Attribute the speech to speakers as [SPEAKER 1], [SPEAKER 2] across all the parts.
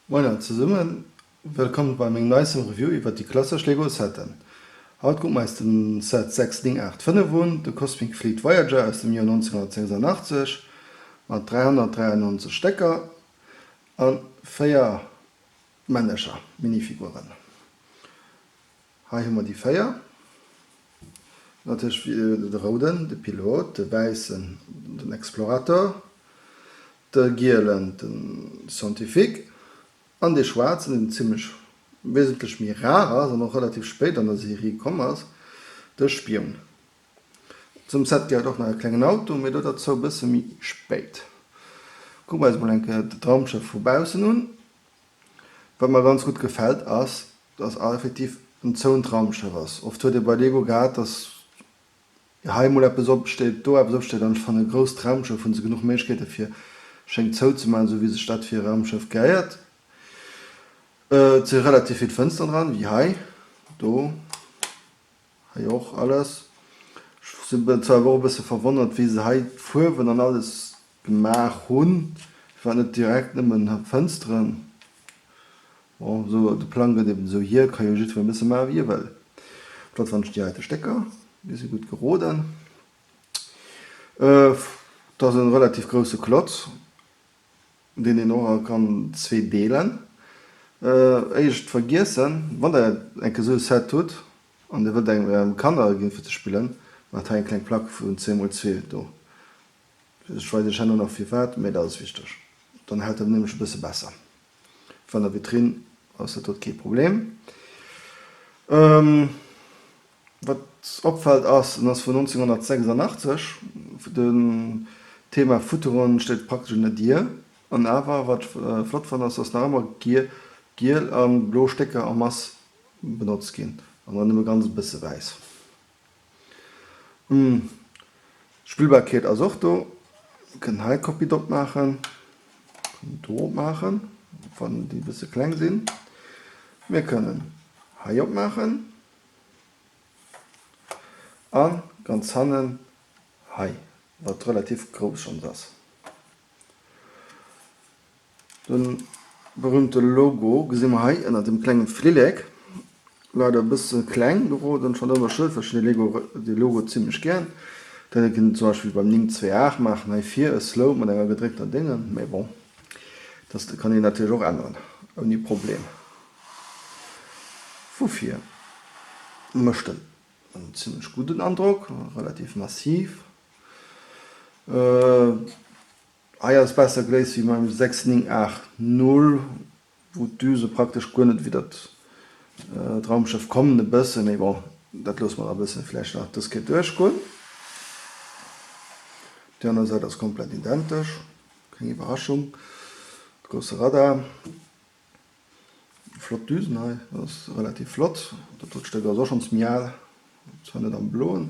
[SPEAKER 1] Moien all zesummen, wëllkomm bei mengem neistem Review iwwert déi klassesch Lego Setten. Haut kucke mer eis den Set 6985 un, de Cosmic Fleet Voyager aus dem Joer 1986 mat 393 Stécker an 4 Männecher, Minifiguren. Hei hu mer déi 4, natierlech de rouden, de Pilot, de wäissen, den Explorator, De gielen, den Scientifique, an dee schwaarzen, deen zimlech wesentlech méi rar ass an och relativ spéit an der Serie komm ass, de Spioun. Zum Set gehéiert och nach e klengen Auto, mee do derzou e bësse méi spéit. Kucke mer eis mol eng Kéier d'Raumschëff vu baussen un. Wat mer ganz gutt gefält ass, dass effektiv en zouent Raumschëff ass. Oft huet ee bei Lego gehat, dass hei mol eppes opsteet, do eppes opsteet an ech fannen e grousst Raumschëff hunn se genuch Méiglechkeete fir schéin zouzemaachen, esou wéi sech dat fir e Raumschëff gehéiert. Et si relativ vill Fënsteren dran, wéi hei, do, hei och alles. Ech sinn zwar awer och e bësse verwonnert wéi se hei d'Fuerwen an alles gemaach hunn, firwat net direkt nëmmen Fënsteren. Bon, esou, de Plang gëtt eben esou hier, ka jo jiddwereen e bësse maache wéi e wëll. Flott fannen ech déi heite Stécker, déi si gutt geroden. Et ass e relativ grousse Klotz, deen een och kann zwee deelen. Éischt vergiessen, wann der eng Kéier esou e Set hutt an dir wëllt engem ärem Kanner e ginn fir ze spillen, maacht hei eng kleng Plack vun 2 x 2 do. Ech weis iech herno nach firwat, mee dat ass wichteg, dann hält dat nämlech e bësse besser. An der Vitrine ass dat dot kee Problem. Wat opfält ass, en ass vun 1986, den Thema Futuron steet praktesch un der Dier. An awer, wat ech flott fannen, ass, dass nach ëmmer giel a blo Stécker en masse benotzt ginn an dann nëmme ganz e bësse wäiss. Spillbarkeet ass och do. Mir kënnen hei Copie drop maachen, kënnen do opmaachen, wann déi e bësse kleng sinn. Mir kënnen hei opmaachen a ganz hannen hei, wat relativ grouss schonns ass. Den berühmte Logo gesi mer hei ënnert dem klenge Flillek. Leider e bësse kleng geroden, schonn ëmmer schued, well ech hunn dee Logo zimlech gären. Dat hätt ee kënnen zum Beispill beim 928 maachen, hei vir e Slope mat enger gedréckter Déngen, mee bon, dat kann een natierlech och änneren ouni Problem. Vu vir mécht en en zimlech gudden Androck, relativ massiv. Hei ass besser geléist wéi beim 6980, wou d'Düse praktesch guer net widdert d'Raumschëff kommen, e bëssen, mee bon, dat loosse mer da e bëssen vläicht nach dës Kéier duerchgoen. Déi aner Säit ass komplett identesch, keng Iwwerraschung, grousse Radar. Flott Düsen hei, dat ass relativ flott. Dat drëtt Stéck ass och schonns méi al, zwar net am bloen.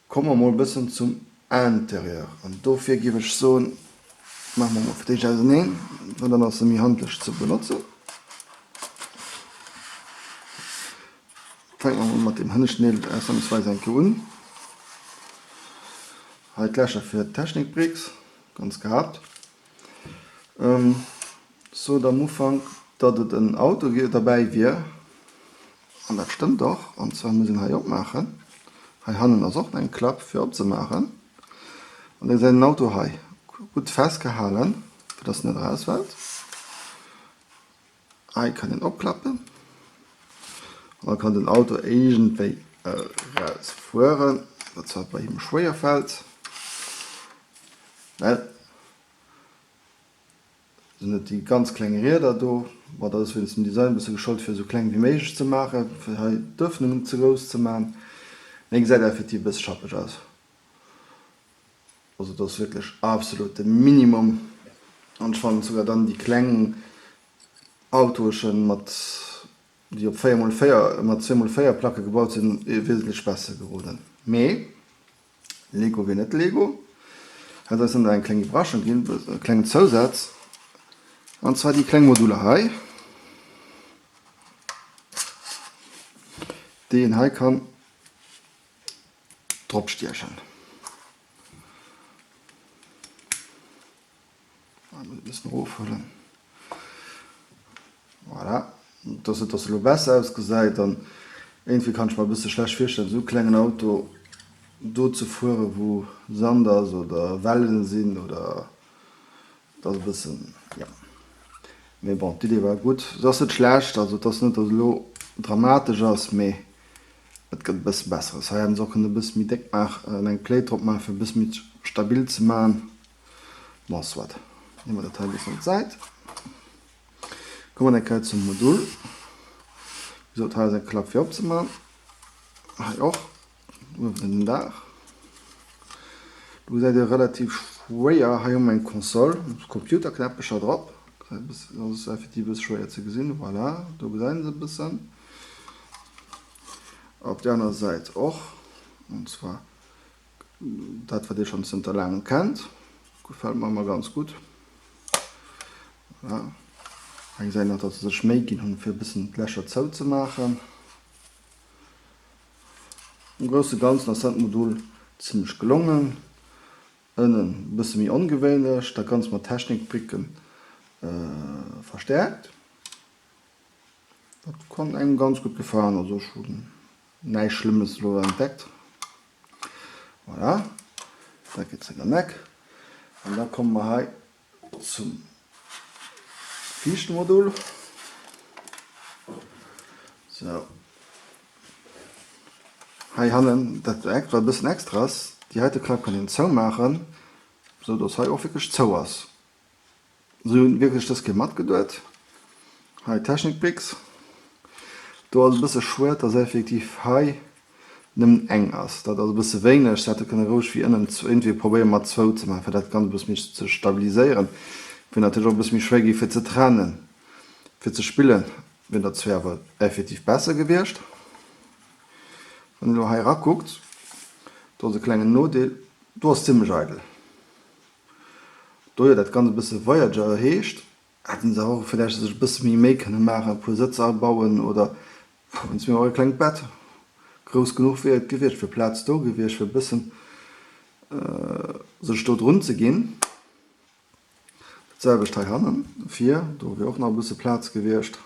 [SPEAKER 1] Komme mer mol e bëssen zum Interieur an dofir giff ech soen, maache mer mol fir d'éischt auseneen, well dann ass se méi handlech ze benotzen. Fänke mer mol mat deem hënneschten Deel ausnamsweis eng Kéier un. Hei d'Lächer fir d'Technikbricks, ganz gehabt. Sot am Ufank, datt et en Auto derbäi wier, an dat stëmmt och, an zwar muss een hei opmaachen, hei hannen ass och eng Klapp fir opzemaachen, an da gesäit een den Auto hei gutt festgehalen, fir datt en net erausfält. Hei kann een opklappen an da kann den Auto iergendwéi erausfueren, wat zwar bei him schwéier fält, well sinn net déi ganz kleng Rieder do. Bon, dat ass wéinst dem Design e bësse geschollt, fir esou kleng wéi méiglech ze maachen, fir hei d'Ëffnung net ze grouss ze maachen. Mee gesäit effektiv e bësse schappeg aus. Also dat ass wierklech absolut de Minimum. An ech fannen souguer dann déi kleng Autoeschen mat, déi op 4 mol 4, mat 2 mol 4 Placke gebaut sinn, wesentlech besser geroden. Mee Lego wier net Lego, hätt eis dann eng kleng Iwwerraschung ginn, e klengen Zousaz, an zwar déi kleng Moduler hei, déi een hei kann drop stiechen. E bëssen erofhuelen. Voilà. Et ass net, dass se elo besser ausgesäit an iergendwéi kann ech mer e bësse schlecht virstellen, esou e klengen Auto do ze fuere wou Sand ass oder Wellen sinn oder et ass e bëssen, jo. Mee bon, d'Idee war gutt. Se ass net schlecht, also et ass net, dass et elo dramatesch ass, mee et gëtt e bësse Besseres. Hei hätten se och kënnen e bësse méi déck maachen, eng Plate drop maachen, fir e bësse méi stabil ze maachen. Bon, soit. Leeë mer dat hei e bëssen op d'Säit. Komme mer eng Kéier zum Modul. Wéi gesot, hei ass eng Klapp fir opzemaachen. Hei och, uewen den Daach. Do gesäit Dir relativ schwéier, hei hu mer eng Console, Computerknäppecher drop. Dat ass effektiv e bësse schwéier ze gesinn. Voilà, do gesäit een se e bëssen. Op där aner Säit och, an zwar dat wat Dir schonn zënter laangem kennt. Gefält mer ëmmer ganz gutt. Voilà. Hei gesäit een nach, datt se sech Méi ginn hunn, fir e bëssen d'Lächer zou ze maachen. Am grousse Ganzen ass dat Modul zimmlech gelongen. Ënnen e bësse méi ongewéinlech, dat Ganzt mat Technikbricken verstäerkt. Dat kann engem ganz gutt gefalen, also ech hunn näischt Schlëmmes elo entdeckt. Voilà, dat geet zeréck an d'Eck. An da komme mer hei zum viischten Modul. Sou. Hei hannen, dat wat e bëssen extra ass, déi heite Klapp kann een zoumaachen, sou dass hei och wierklech zou ass. Se hunn wierklech dës Kéier matgeduet. Hei Technikbricks. Do ass e bësse schued, dass effektiv hei nëmmen eng ass. Dat ass e bësse wéineg. Se hätte kënne roueg wéi ënnen iergendwéi probéiere mat zwou ze maachen, fir dat Ganzt e bësse méi ze stabiliséieren. Wier natierlech och e bësse méi schwéier gi fir ze trennen. Fir ze spillen wier der zwee awer effektiv besser gewiescht. Wann een elo hei erakuckt, do ass e klengen Nodeel, do ass zimmlech eidel. Do jo dat Ganzt e bësse Voyager heescht, hätten se och villäicht sech e bësse méi Méi kënne maachen, e puer Sëtzer abauen oder wéinst mir och e klengt Bett. Grouss genuch wier et gewiescht, wier Plaz do gewiescht fir e bëssen sech do drun ze ginn. Dat selwecht hei hannen vir, do wier och nach e bësse Plaz gewiescht.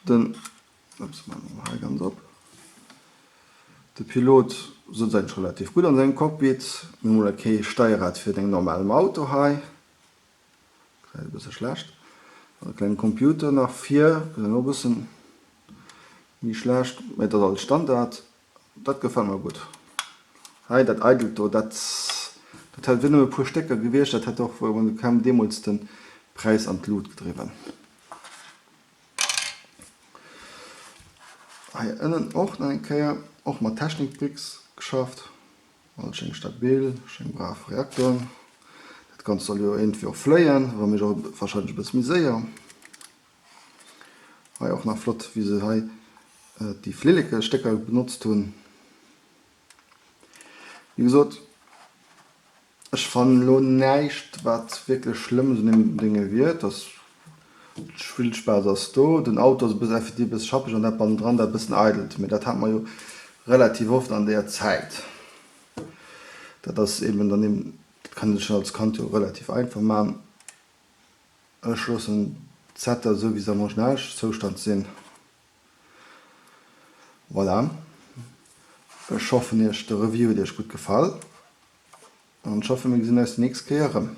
[SPEAKER 1] Den, ups, maache mer hei ganz op. De Pilot sëtzt eigentlech relativ gutt an sengem Cockpit. Mir hu mol kee Steierrad fir den normalen Auto hei. Gesäit e bësse schlecht. An e klengen Computer nach vir, gesäit och e bëssen méi schlecht, mä dat ass alles Standard. Dat gefält mer gutt. Hei dat eidelt do, dat dat hätt wier nëmme e puer Stécker gewiescht, dat hätt och kaum deemools de Präis an d'Lut gedriwwen. Hei ënnen och nach eng Kéier, och mat Technikbricks geschafft. Alles schéin stabil, schéin brav Reaktoren. Dat Ganzt soll jo iergendwéi och fléien, wa méiglech och wahrscheinlech e bësse méi séier. Hei och nach flott wéi se hei déi Flillekestécker benotzt hunn. Wéi gesot, ech fannen elo näischt wat wierklech schlëmm un deem Dénge wier. Et ass, Spillspaass ass do, den Auto ass e bëssen effektiv e bësse schappeg an dat bannendran dat e bëssen eidelt, mee dat hat mer jo relativ oft an deeër Zäit. Dat ass eben dann eben, dat kann ee sech als Kand jo relativ einfach man. Ech loossen d'Setter esou wéi se am Originalzoustand sinn. Voilà. Ech hoffen iech de Review huet iech gutt gefall an ech hoffen mir gesinn eis déi nächst Kéier erëm.